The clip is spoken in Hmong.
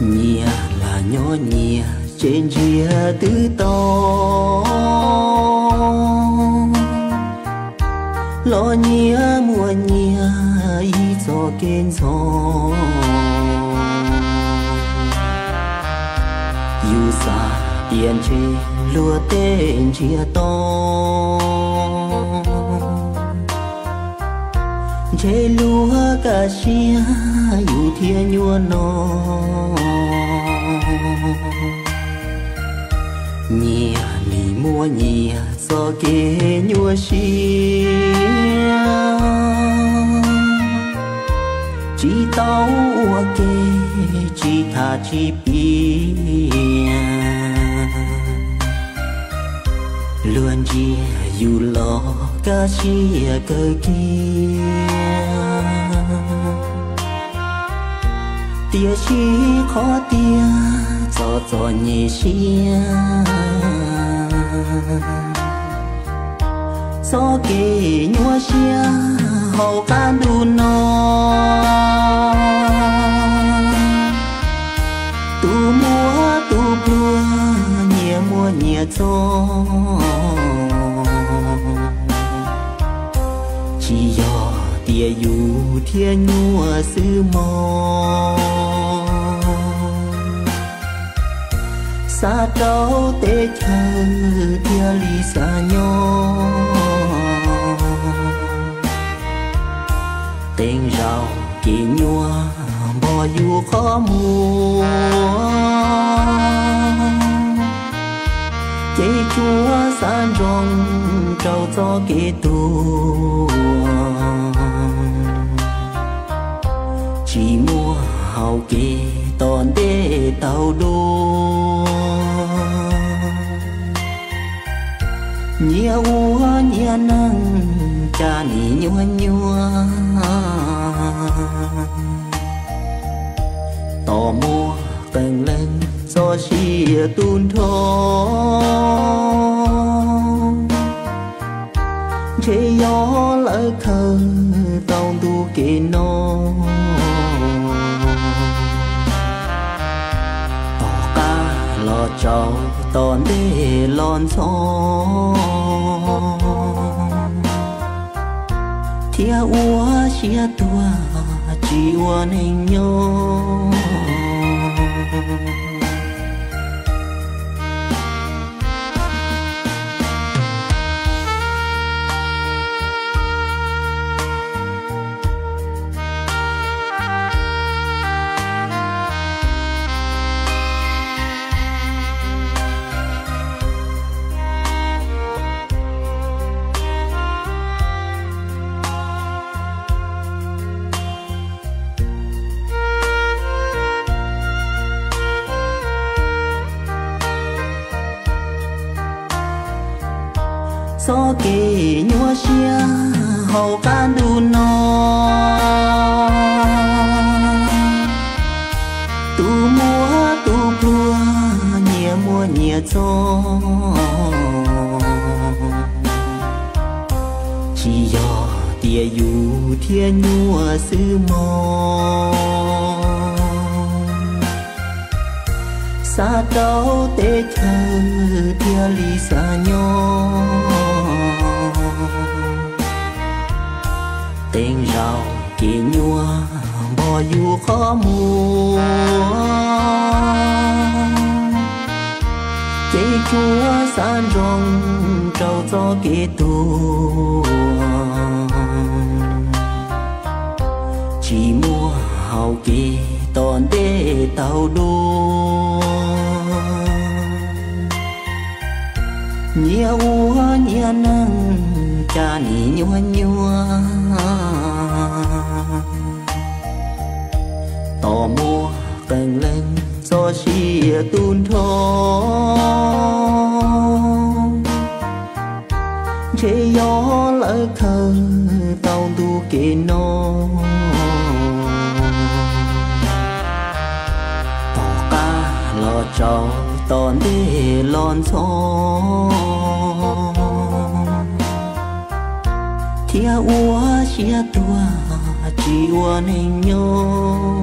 Nyias lam nyob nyias tsev ntsiag twb tau, los nyias muaj nyias ib txoj kev ntxhov. Yus xav tias ntshe luag tej ntsiag to, ntshe luag kaj siab yus thiaj nyuaj no. Nyias nim muaj nyias txoj kev nyuaj siab, tsis tau ua ke, tsis tham tsis piav. Luag ntsia yus los kaj siab kawg kiag, tiam sis qhov tiag txom txom nyem siab. Txoj kev nyuaj siab hauv qab ntuj no, tus muaj tus pluag nyias muaj nyias txoj. Tsis yog tias yus thiaj nyuaj xwb mog, xa rau teb chaws thiaj li xav nyob. Qee zaus kev nyuaj npog yus qhov muag, ces tsuas xav ntsoov rau txoj kev tuag, tsis muaj hau kev tom ntej tau dua. Nyias ua nyias neeg cas nim nyuaj nyuaj, tos muaj qee leej txoj sia tu nrho, ntshe yog lawv khaws tau ntu kev no. Tom qab los tsaus, tom ntej los ntxhov, thiaj ua siab tuag tsis ua neeg nyob. Txoj kev nyuaj siab hauv qab ntuj no, tus muaj tus pluag nyias muaj nyias txoj. Tsis yog tias yus thiaj nyuaj xwb mog, xa rau teb chaws thiaj li xav nyob. Qee zaus kev nyuaj npog yus qhov muag, ces tsuas xav ntsoov rau txoj kev tuag, tsis muaj hau kev tom ntej tau dua. Nyias ua nyias neeg cas nim nyuaj nyuaj, tos muaj qee leej txoj sia tu nrho, ntshe yog lawv khaws tau ntu kev no. Tom qab los tsaus, tom ntej los ntxhov, thiaj ua siab tuag tsis ua neeg nyob.